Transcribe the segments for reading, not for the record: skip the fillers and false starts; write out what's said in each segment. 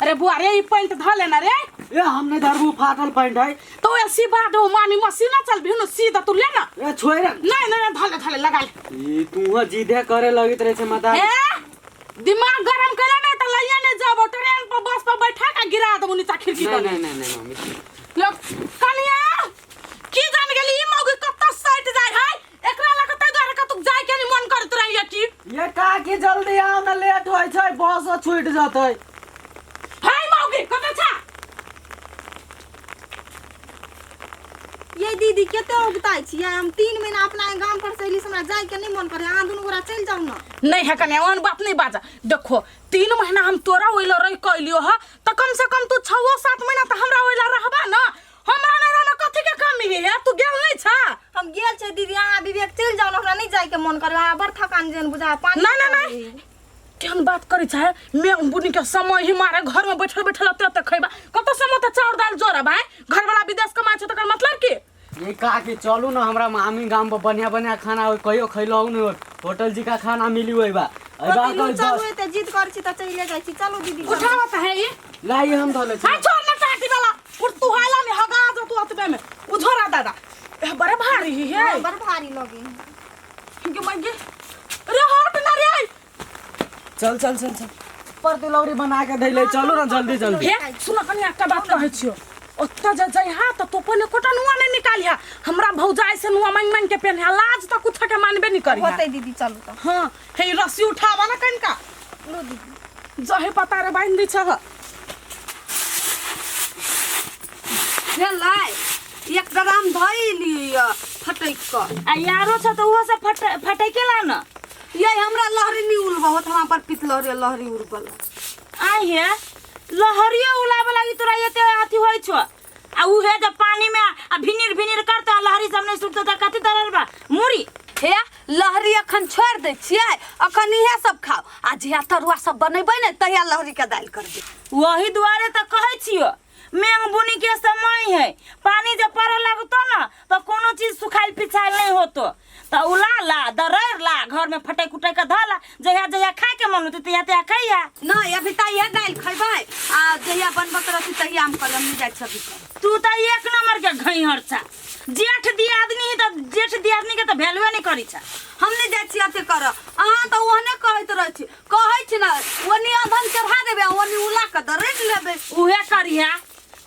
अरे बुआ रे ई पैंट धऽ लेना रे। ए हम नहीं धरबू, फाटल पैंट है। तो ऐसी बात हो मामी मशीन चल भी न सीधा तू ले ना। ए छोड़ रे। नहीं नहीं नहीं, धले धले लगा ले। ई तू जिदे करे लगित रहे छे माता। ए दिमाग गरम करे नहीं तो लइया नहीं जाबो, ट्रेन पर बस पर बैठा के गिरा देबो नीचा खिड़की नहीं पर। नहीं नहीं नहीं मम्मी। लोग कनिया की जान गेली ई मौगी कत्ता सट जाय है, एकरा लग त दुआरे कतुक जाय के नहीं मन करत रहैया की। ये काकी जल्दी आओ ना, लेट होय छै, बस छूट जतै। हाय मौगी कत छा? ये दीदी कते उगताइ छियै, हम 3 महीना अपना गाम पर से अयली से हमरा जाय के नहीं मन करे, अहाँ दुनू गोरा चलि जाउ ना। नहीं है कन्या, ओहन बात नहीं बाजा। देखो 3 महीना हम तोरा ओइला रह के अइलियो ह, त कम से कम तू 6-7 महीना त हमरा ओइला रहबा ना। हमरा नहीं रहना कथी के कमी है, तू गेल नहीं छा? हम गेल छै दीदी, अहाँ विवेक चलि जाउ ना, हमरा नहीं जाय के मन करे, अहाँ बड़ थकान जेहन बुझा पानी ना, ना, ना। पड़ै। केहन बात करै छै, मैं बुनी के समय ही मारे घर में बैठल बैठल एते एते खैबा, कत समय त चाउर दाल जोड़ा भाई, घर वाला विदेश कमाइ छै तकर मतलब की? ये काकी चलू ना, हमरा मामी गाम पर बढ़िया बढ़िया खाना हो, कहियो खैलौ नहीं हो, होटल जी का खाना मिली होई बा। अइबा कथी कल चलू दस एते जिद करै छी त चलिए जाइ छी, चलू दीदी, चलू। उठावा त है ई। लाई हम धले छी। हां छोड़ ना टाटी वाला, उठ तू हाला में हगा जो तू अतबे में। उझोरा दादा। ए, बड़े भारी ही है। हाँ, बड़ भारी लगे है। गे माय गे। रे हट ना रे। चल चल चल चल। पर तिलौरी बना के दैले, चलू ना जल्दी जल्दी। हे सुन कनी एकटा बात कहै छियो, ओतऽ जे जइहा तऽ तू पहिले कोटा नुआ नहीं निकालिहा, हमरा भौजाई से नुआ मांगि मांगि के पेन्हा, लाज तऽ कुछ के मानबे नहीं करिहा। होतै दीदी, चलू तऽ। हाँ हे ई रस्सी उठावा ना कनिका। लो दीदी। जहे पता रे बान्हि दै छह। भेलै एक ड्राम धोइ लिअ फटकि कऽ। आ यारो छ तऽ ओहो सब फटैके ला न। ये हमरा लहरी नहीं उड़ब होत, हमरा पर पित लहरी लहरी उड़बल। आइ हे लहरियो उलाबे लागी तोरा एते अथी होइ छौ, आ उहे जब पानी में आ भिनिर भिनिर करतो आ लहरी सब नहीं सुखतो त कथी दरल बा मुरी। हे लहरी अखन छोड़ि दै छियै, अखन इहे सब खाओ, आ जहिया तरुआ सब बनेबै ने तहिया लहरी के दालि करबै। वही दुआरे तऽ कहै छियो मेघ बुनी के समय है, पानी जब पड़े लगतो ना तो कोनो चीज सुखाइल पिछाइल नहीं होतो, तो उला ला दरड़ ला घर में फटक उटक के धला, जहिया जहिया खाए के मन होते तहिया तहिया खइया। नहीं अभी तऽ इहे दालि खैबै, आ जहिया बनबऽ के रहतै तहिया हम कहलियै हम नहि जाइ छी अभी करऽ। तू तऽ एक नंबर के घैहर छा, जेठ दियादनी ही तऽ जेठ दियादनी के तऽ वैल्यूए नहीं करी छा। हम नहि जाइ छी अथी करऽ, अहाँ तऽ ओहने कहैत रहै छी, कहै छी ने ओनी अधन चढ़ा देबै ओनी उला के दरड़ि लेबै। उहे करिहा,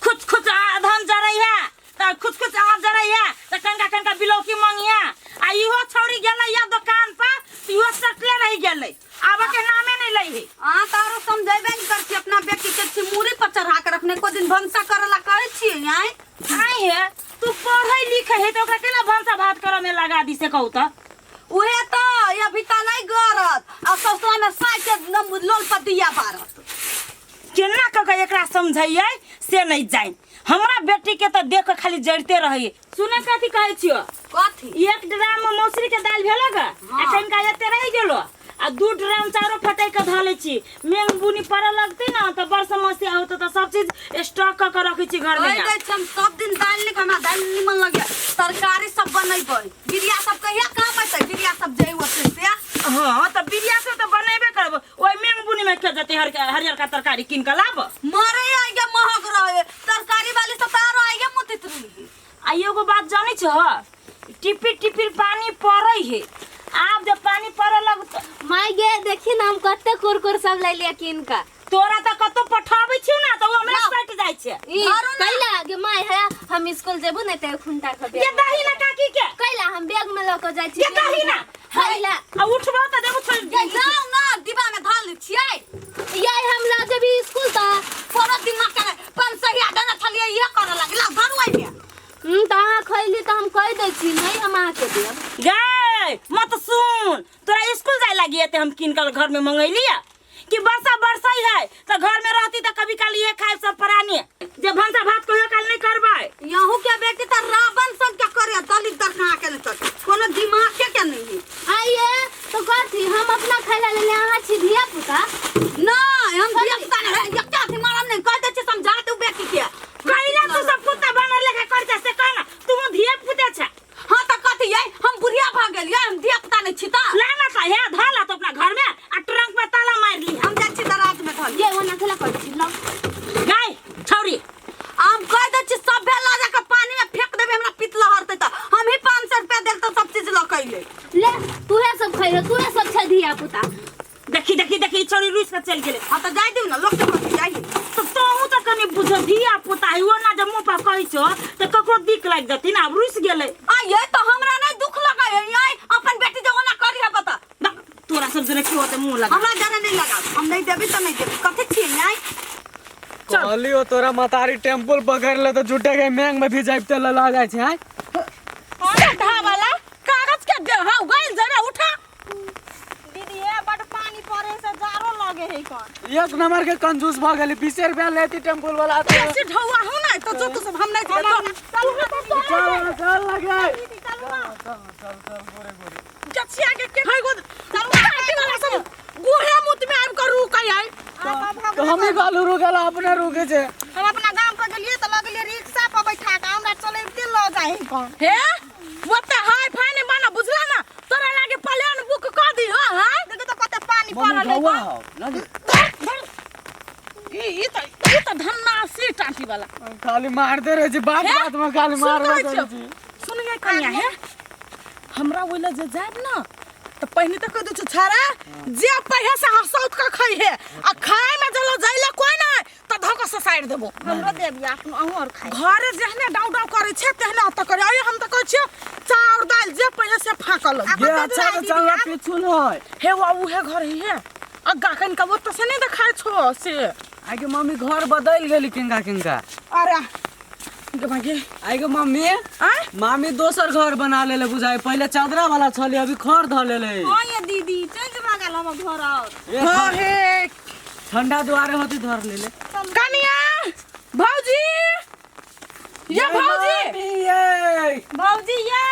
खुच खुच अधन जरैहा तऽ खुच खुच आग जरैहा तऽ कनका कनका बिलौकी मंगिहा। आ इहो छौरी गेलै या दोकान पर तऽ इहो सटले रहि गेलै, आबऽ के नामे नहीं लै है। अहाँ तऽ आरो समझेबे नहि करै छी अपना बेटी के, छी मूड़ी पर चढ़ा के रखने, कोइ दिन भनसा करऽ ला कहै छियै आँय? आँय हे तू पढ़ै लिखै है तऽ ओकरा केना भनसा भात करऽ में लगा दी से कहू तऽ? उहे तऽ अभी तऽ नहि गरत, आ ससुरा में साइ के लोल पर दिया बारत। केना कऽ के एकरा समझैयै से नहीं जानि, हमरा बेटी के तऽ देख के खाली जड़ते रहै। सुने कथी कहै छियो? कथी? एक ड्राम में मौसरी के दालि भेलो ग, आ कनिका एते रहि गेलो, आ 2 ड्राम चारो फटैक के धऽ लै छी, मेघ बुनी पड़ऽ लगतै ने तऽ बड़ समस्या होतै, तऽ सब चीज स्टॉक कऽ के रखै छी घर में। कहि दै छी हम सब दिन दालि नीक, हमरा दालि निमन लगैया, तरकारी सब बनेबै, बिरिया सब कहिया काम एतै, बिरिया सब जे ओतै से। हाँ तऽ बिरिया सब तऽ बनेबे करबै, ओहि मेघ बुनी में के जेतै हरियरका तरकारी कीन के लाब। मरे आइगे महग रहे तरकारी वाली सब तऽ आरो आइगे मुतित रही। आ एगो बात जानै छह, टिपिर टिपिर पानी पड़ै है, आब जब पानी पड़े लगतौ। माय गे देखी ना हम कते कुरकुर सब ले लिया कीन का। तोरा तऽ कतौ पठाबै छियौ ना तऽ ओ हमरा सटि जाइ छै। ई कैला गे my है, हम स्कूल जेबो ने ते खुंटा खबे। गे दही ना काकी के। कैला हम बैग में लऽ के जाइ छी। गे दही ना। कैला। आ उठबो तऽ देबो छोड़। गे जाउ ना डिब्बा में धान लै छियै। ये हम लऽ जेबी स्कूल तऽ। कोनो दिमाग के नहि, पाँच सौ देने छलियै इहे करऽ लागल, ला धरू एहिमे। तऽ अहाँ खैली तऽ हम कहि दै छी, नहि हम अहाँके देब। गै मत सुन, तोरा स्कूल जाय लागी एते हम कीन के घर में मंगैलियै कि वर्षा बरसै है तऽ घर में रहती तऽ कभी काल इहे खाए सब प्राणी, जे भनसा भात कहियो काल नहीं करबै। यहू के बेटी तऽ रावण सन के करे दलित दरखा के नहि तऽ कोनो दिमाग के के नहीं है। आइए तो कथी हम अपना खाय ला लेले, अहाँ छी धिया पुता। नहीं हम धिया पुता नहीं है, एकटा अथी मारम नहीं, कह दै छी समझा दू बेटी के। कैला तू सब कुत्ता बनल लेखा कर जा से कह ना, तू धिया पुते छे। हाँ तऽ कथी यै, हम बुढ़िया भऽ गेलियै, हम धिया पुता नहीं छी तऽ। ला ना तऽ हे धऽ ला तो अपना घर में आ ट्रंक में ताला मारि ली। हम जाइ छी दराज में धऽ ये ओना खेला करै छी, लाउ। छौ तऽ ककरो दिक लागि जती ने आब रुसि गेलै। आ ये तो हमरा नहीं दुख लगे है, ये अपन बेटी जो ओना करी है बता। ना, तोरा सब जने की होते मुंह लगा। हमरा जाने नहीं लगा, हम नहीं देबी तो नहीं देबी, कथी छियै नहीं? कहली हो तोरा मतारी टेम्पल पकड़ ले तो झूठे के मैंग में भी जाइबते लला जाइ छै हैं? गड्ढा वाला कागज के दे हाउ गइल जरा उठा। दीदी हे बड पानी पड़े से जारो लगे है कौन। एक नंबर के कंजूस भ गेली, 20 रुपया लेती टेम्पल वाला तो। ऐसे ढौआ हूं ना तो जो तू सब हम नहीं देबे तो चल चल लगे। दीदी चलू ना। चल चल चल गोरे गोरे। जछिया के के हाय गो काटी वाला सब गोहे मुत में आबि के रुकै है। तो हम ही कहलू रुकेला अपने रुके छे। हम अपना गाम पर गेलिए तो लगलिए रिक्शा पर बैठा के हमरा चलेबते ल जाए है कौन। हे ओते हाय फाय नहीं बना बुझला ना, तोरा लागे प्लान बुक क दी हो हाय। देखो तो कते पानी मम्मी पड़ल है ढौआ कौन। हो ना जी। ई ई त ई त धन्ना सी टाटी वाला खाली मारते रहे छी बात हे? बात में खाली सुन मारबे कहै करै छियौ। छी। सुन गे कन्या हे हमरा ओइला जे जायब ना त पहिने त कह दै छौ छाड़ा जे पहिया से हसौत के खाइ हे आ खाय में जलो जाइले कोई नहीं त धक ससारि देबो। हमरो देबिया अपनो अहूँ और खाइ। घरे जेहने डाउ डाउ करै छै तेहने ओतऽ करै। अरे हम त कहै छियौ चाउर दालि जे पहिने से फाकल। ये अच्छा तो चल पिछुल है। हे वा उहे घर ही है अग्गा कन का ओतऽ से नहीं देखाइ छौ से। आगे मम्मी घर बदल गेली किनका किनका। अरे गे भागे। आगे मम्मी आय मामी दोसर घर बना लेले बुझाइ, पहिले चादरा वाला छले अभी खर ध लेले। हां ये दीदी चेंज भ गेल हमर घर और। हां हे ठंडा दुआरे होती धर लेले। कनिया भौजी ये भौजी ये भौजी ये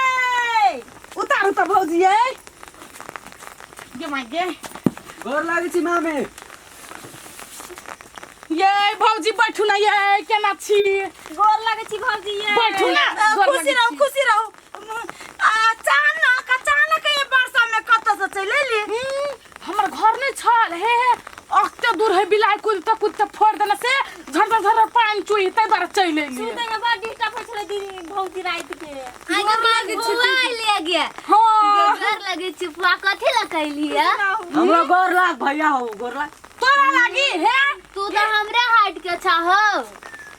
उतारू त भौजी ये गे my गे गोर लागै छी मामी। ये भौजी बैठू ना ये केना छी? गोर लागै छी भौजी ये। बैठू ना गोर खुशी लागै रहू छी। खुशी रहू। अचानक अचानक ये वर्षा में कतऽ से चलि एली? हमर घर नहीं छल हे हे अते दूर है बिलाइ कुदते कुदते फोड़ देने से झर झर पानि चुई तै दुआरे चलि एलियै। सुतै में बड़ डिस्टर्ब होइ छलै दीदी भौजी राति के। आगे मार बुआ ले गया। हां गोर लगे छी बुआ कथी ल कैली है? हमरा गोर लाग भैया हो गोर लाग। तोरा लागी हे तू तो हमरे हाट के छा हो।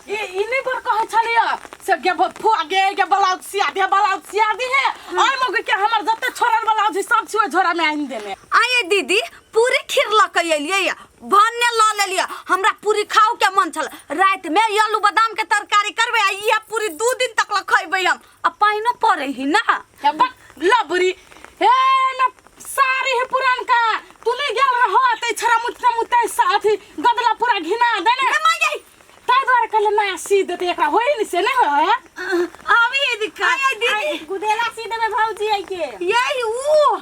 ई ई नहीं पर कहै छलियै से गे फुआ गे गे ब्लाउज सिया दे ब्लाउज सिया दे हे ओइ मौगी के हमर जते छोड़ल ब्लाउज सब छी ओइ झोरा में आनि देने। आये दीदी पूरी खीर ल के एलियै भन्ने ल लेलियै, हमरा पूरी खाओ के मन छल। राति में आलू बादाम के तरकारी करबै आ इएह पूरी 2 दिन तक ल खैबै हम। आ पानिओ पड़ै ही ना। हे बा लबरी हे ना सारी है पुरानका तू नहीं गेल रह तै छरा मुतना मुतै साथी गदला पूरा घिना देने। ए माय गे तै दुआरे कहले नया सी देते एकरा होई नि से नहीं होय। आबी ये दिक्कत। आये दीदी गुदेला सी देबै भौजी आई के। यही ऊ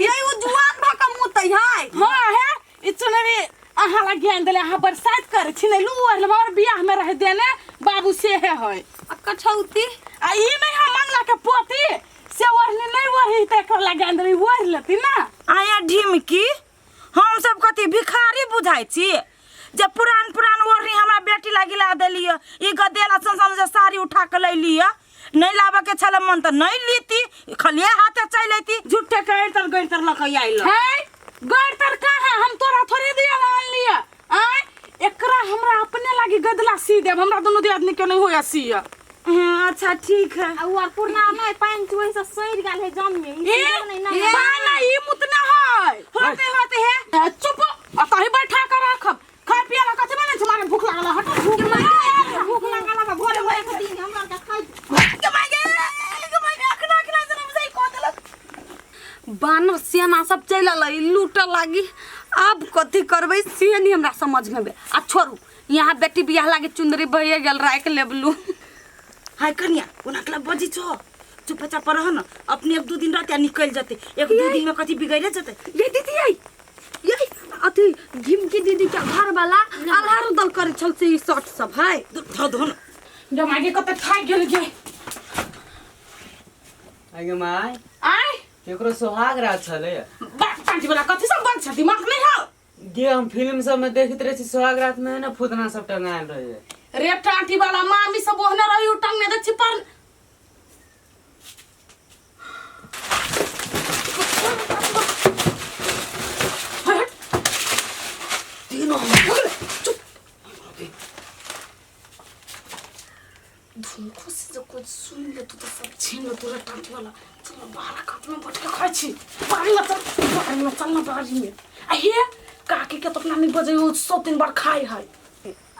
यही ऊ जुआन भ के मुतै है। हां हे ई चुनरी अहाँ लग ज्ञान देले अहाँ बरसात करे छी नहीं लू ओढ़ और बियाह में रह देने बाबू से है होय। आ कठौती आ ई नहीं हम मंगला के पोती से ओढ़नी नहीं ओढ़ी त एकरा लग ज्ञान देली ओढ़ लेती ना। आया ढिमकी हम सब कथी भिखारी बुझाइ छी जे पुरान पुरान ओढ़नी हमरा बेटी लागी ला देलियै, ई गदेला सन जे साड़ी उठा के लै लिअ, नहीं लाबऽ के छलै मन तऽ नहीं लीती, खलिए हाथे चलि अयती। झूठे के अड़ितर गड़ितर लऽ के आयल। है गड़ितर कहाँ हम तोरा थोड़े दिया आन लिअ। आय एकरा हमरा अपने लागी गदला सी देब, हमरा दुनू दियादनी के नहीं होया सिया। अच्छा ठीक है। आ उ और पुरना नहीं पानि चुहै से सड़ि गेल है जम में। ई ए, सीधो नहीं ना। ए, ना ई मुतना है। होते होते है। ए, चुप अतही बैठा कर राखब। खाय पिए ला कथी बनै छै मारे भूख लागल है, हटो भूख लागल। भूख लागल है भोरे भोरे के दिन हमरा के खाइ। के माय गे, के माय गे, अखना अखना से बुझाइ कह देलक। बानर सेना सब चलि अलै लूटऽ लागी, आब कथी करबै से नहीं हमरा समझ में आबै। आ छोड़ू यहाँ बेटी बियाह लागी चुंदरी भइए गेल राखि लेबलू। हाय कन्या ओना के बजी छो चुपचाप रह न, अपने 1-2 दिन रहते आ निकल जते, 1-2 दिन में कथी बिगड़े जते। ये दीदी आई ये अथी घिमकी दीदी के घर वाला आल्हार उदल करे छल से ई शर्ट सब है। धो धो न। जब आगे कते थाकि गेल गे। आगे my आय केकरो सोहाग रात छलै। बात पाँच वाला कथी सब बंद छ दिमाग नहीं हो। गे हम फिल्म सब में देखैत रहे छी सोहाग रात में ना फुदना सब टंगायल रहे। रे टाटी वाला मामी सब ओहने रही उ टंगने दे छी पर। तीनों चुप। मुखो से जो कोई सुन ले तू तो सब छीन ले तोरे टाटी वाला। चल ना बाहर काट में बैठ के खाइ छी बाड़ी में, चल बाड़ी में, चल ना बाड़ी में। आ हे काकी के तो अपना नहीं बजे ओ 103 बार खाइ है।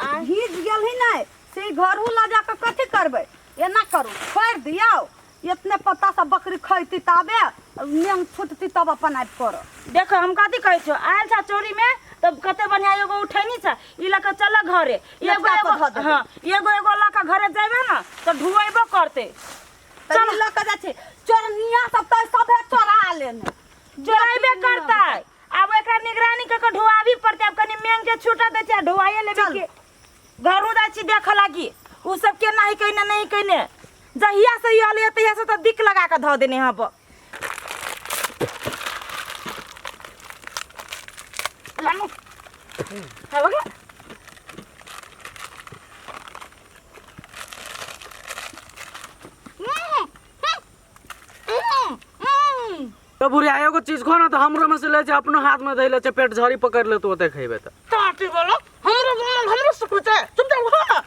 आ भीज गेल है नहीं से घरू ला जाके कथी करबै? एना करू, छोड़ि दियौ, इतने पत्ता सब बकरी खैती ताबे नेंग छूटती तब अपन आबि करब। देखो हम कथी कहै छियौ, आयल छा चोरी में तब कते बढ़िया एगो उठैनी छा, ई लऽ के चल घरे। एगो लटका एगो पर धऽ देबै। हाँ, एगो एगो लऽ के घरे जेबै ने तऽ ढुएबो करतै। चल लऽ के जाइ छी, चोरनिया सब तऽ सभे चोरा लेने। चोराइबे करतै, आब एकरा निगरानी कऽ के ढुआबी पड़तै। आब कनि मेंग के छूटा दै छै आ ढुआइए लेबै के घरो जाइ छी देखऽ लागी उ सब केना ही कइने नहीं कइने। जहिया से ई अलै तहिया से तऽ दिक लगा के धऽ देने हब। लानू। है बगला? तो बुढ़िया एगो चीज खो ना तो हमरो में से ले छै, अपनो हाथ में धैले छै, पेट झड़ी पकड़ ले तो ओते खेबे त। टाटी बोलो हमरो मन हमरो से कुछ है, चुप जाओ हो ना।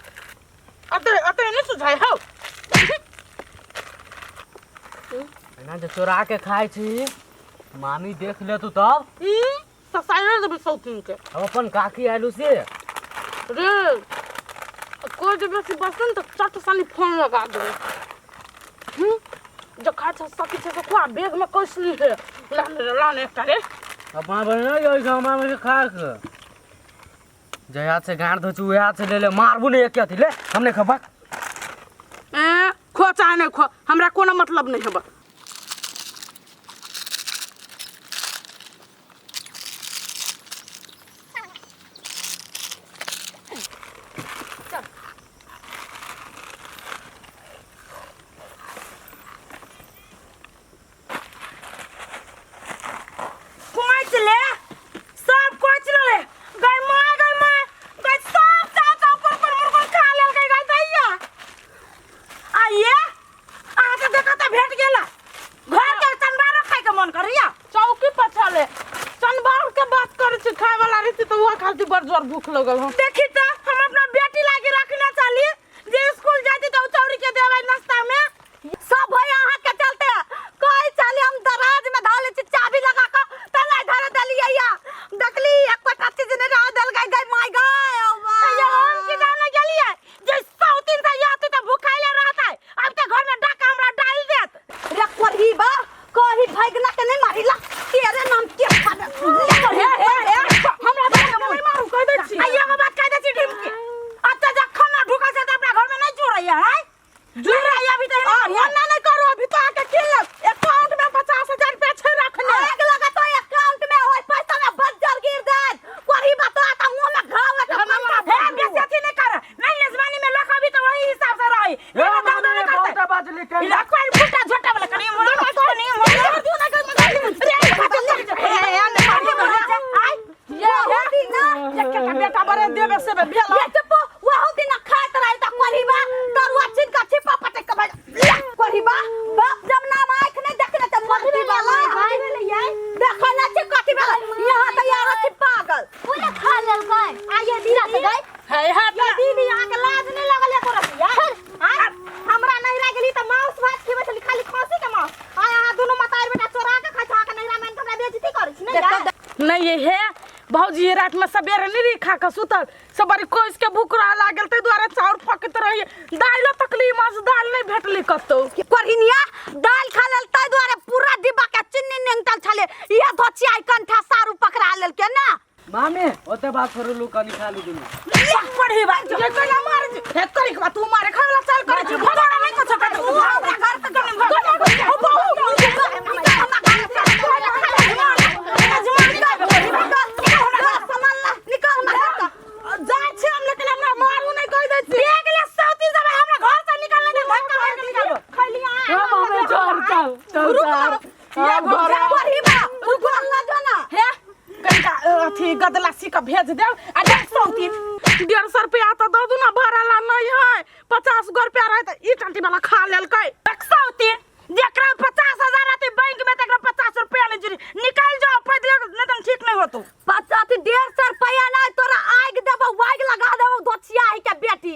अते अते नहीं सुझाई हो। एना जे चोरा के खाइ छी, मामी देख ले तू तब। ससाई देबे शौकीन के। अब अपन काकी आयलू से। रे कोई जे बेसी बसन तो चट सानी फोन लगा देबे। जो खा छ सकी छ खुआ, बैग में कसली है। लाने रे, लाने एकटा रे। अपना बने यो हमरा में खा के। जे हाथ से गांड धोचू उहे हाथ से ले ले, मारबू नहीं एक अथी ले, हम नहीं खबक। ए खो चाहे नहीं खो, हमरा कोनो मतलब नहीं हबा। कोच ले, सब कोच ले। गई मां, गई मां, गई सब चाव चाव कुरकुर मुरकुर खा लेल गई गई दैया। आइए अहाँ के देखा त भेट गेला। घर के चनबारो खाय के मन करैया। चौकी पर छले चनबार के बात करै छी, खाय वाला रहती तो वह खाती बड़ जोर भूख लगल हम। देखी त हम अपना बेटी लागी रखने चली जे स्कूल जाती त चौरी के देबै नाश्ता में। सब है अहाँ के चलते कहै छली हम दराज में धऽ लै छी चाबी लगा के, त नहि धरे देलियै या। देखली एक पटा चीज नहि रह देल गई, गई my गई। त ये हम की जाने गेलियै जे 103 से आती त भूखाइले रहतै, अब त घर में डाका हमरा डाल देत। रे कोढ़ी बा कही भगना के नहीं मारिला, तेरे नाम के खा दे। हे हे हे हमरा बात के नहीं मारू कह दै छी। आ एगो बात कह दै छी ढिमकी, अत जखन ना ढुकल छै त अपना घर में नहीं जुड़ैया है, जुड़ैया अभी त आ ओना नहीं करू, अभी तो आके किन लेब। अकाउंट में 50,000 रुपया छै रखने। आग लगा तो अकाउंट में ओइ पैसा में बज्जर गिर जात। कोढ़ी बा तो आता मुंह में घाव है तो हे, पंखा बेसी अथी नहीं कर, नहीं लेजवानी में लख अभी तो वही हिसाब से रही। ए मामी बहुत बाजली के। इला कोई फुटा झोटा वाला कनी मोर कनी मोर तू ना कर रे हे हे ने मारी आई ये हे एकटा बेटा बड़े देबे सेबे भेल। ये चुप वहु दिन खाइत रही त कोढ़ी बा तरुआ छीन के छिपा पटक के भाग। ले कोढ़ी बा बाप जब नाम आंख नहीं देखले त मरती वाला देखै ना छी कथी वाला, यहाँ त यार छी पागल। पूरा खा लेलकै। आइए दीदी, गई हे हे ये दीदी अहाँ के लाज नहीं लगल एको रति यार? हमरा नैहरा गेली त मांस भात खेबै छली, खाली खसी के मांस। आय अहाँ दुनू मतार बेटा चोरा के खाइ छी, अहाँ के नैहरा में हमरा बेइज्जती करै छी नहीं यार? नहीं ये हे भौजी ये रात में सबेरे नहीं रही खा के सुतल, सब बड़ी कोस के भूख रहा लागल ताहि दुआरे चाउर फकैत रही, दालियो तकली माछ दालि नहीं भेटली कतौ। कोढ़िनिया दालि खा लेल ताहि दुआरे पूरा डिब्बा के चिन्नी नेंगटल छले, इहे धोचिया कंठा सारू पकड़ा लेलके ना। मामी ओते बात छोड़ू लू, कनी खा लू दुनू। पढ़ी बात ये कोना मार हे करी के बात तू मारे खाए वाला चाल करै छी, भगवान नहीं कुछ कर तू हमरा घर से जाइ छी हम, लेकिन हमरा मारू नहीं कहि दै छी। देख ले सौती सब हमरा घर से निकालने दे, धक्का मार के निकालो। ए मामी चल चल चल चल ये घर हे कनिका अथी गदला सी के भेज देब आ डेढ़ सौ तीन 150 रुपया तो दऽ दू ना, भाड़ा ला नहीं है, 50 गो रुपया रहे तऽ ई टंटी वाला खा लेलकै। 103 जेकरा 50,000 आते बैंक में तकरा 50 रुपया ले जुड़ी निकाल जाओ पैदल, नहीं तो ठीक नहीं होतो। 150 रुपया नहीं तोरा आग देबो, वाग लगा देबो धोचिया ही के बेटी।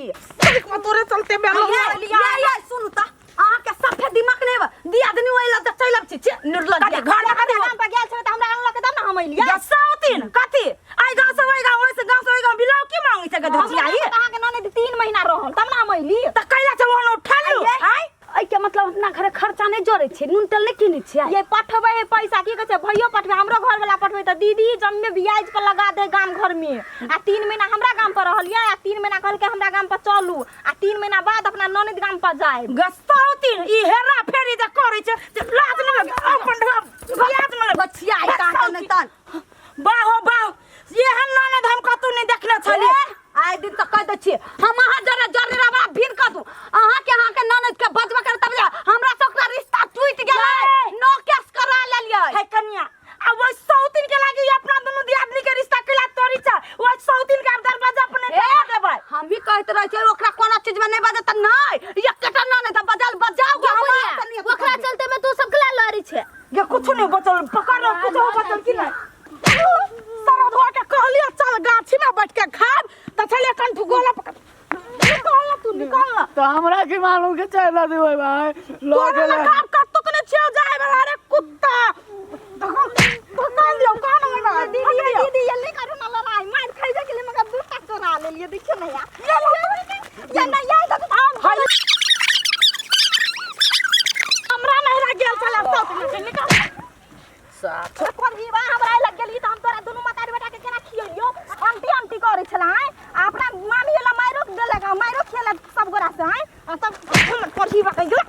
तोरे चलते बेलो। ये अहाँके ननद 3 महीना रहल तब ना हम अइली। त कैला चल ओहन उठा लू आय। एहि के मतलब अपना घरे खर्चा नहीं जोड़े छियै, नून तेल नहीं किनै छियै। ये पठबै है पैसा की कहै छै भैयो पठबै, हमरो घर वाला पठबै त दीदी जम्मे ब्याज पर लगा दे गाम घर में। आ 3 महीना हमरा गाम पर रहलियै आ 3 महीना कहलकै हमरा गाम पर चलू आ 3 महीना बाद अपना ननद गाम पर जायब। गसौतीन ई हेरा फेरी जे करै छै से लाज न लगे अपन लाज न लगे। बचिया आई कहाँ नहीं तन। बाहो बाहो एहन ननद हम कतौ नहि देखने छलियै। आइ दिन तऽ कहि दै छियै हम अहाँ जरे जरे हमरा भीड़ कऽ दू, अहाँके ननद के बजबे करे तब जा हमरा से ओकरा रिश्ता टूटि गेलै, नो केस करा लेलियै। हे कनिया आ ओहि सौतीन के लागी अपना दुनू दियादनी के रिश्ता कैला तोरी छ, ओहि सौतीन के आब दरवाजा पर नहि ए, ठेका देबै। हम भी कहैत रहै छियै ओकरा कोनो चीज में नहि बजत तऽ नहि, एकेटा ननद तऽ बजल बजाउ गे, हमरा से नहि ओकरा चलते में तू सब केला लड़ै छै। ये कुछ नहीं बचल, पकड़ लो, कुछ बचल की नहीं। सरधुआ के कहलिए चल गाछी में बैठ के खाब त चलिए कंठ गोला पकड़ निकाल तू निकाल ना। तो हमरा की मालूम के चला देबै भाई लो तोरा गेलै। लगाब कतौ के छियो जाय वाला रे कुत्ता। धक्का दियो कान में ना। दीदी दीदी ये नहीं करू ना लड़ाई, मार खाइ जा गेलै मगर दूटा चोरा लेलियै देखियौ ना यार। ये ना यार देखो हम हाय। हमरा नहिरा गेल छलै सब निकाल। साथ कोन जीवा हमरा लग गेली त हम तोरा दुनू मतारी बेटा के केना खियलियो? आंटी आंटी करै छला आय, आ अपना मामी वाला माइरो देलक, माइरो खेलक सब गोरा से आय, आ तब हमर पर जीवा कहि गेल।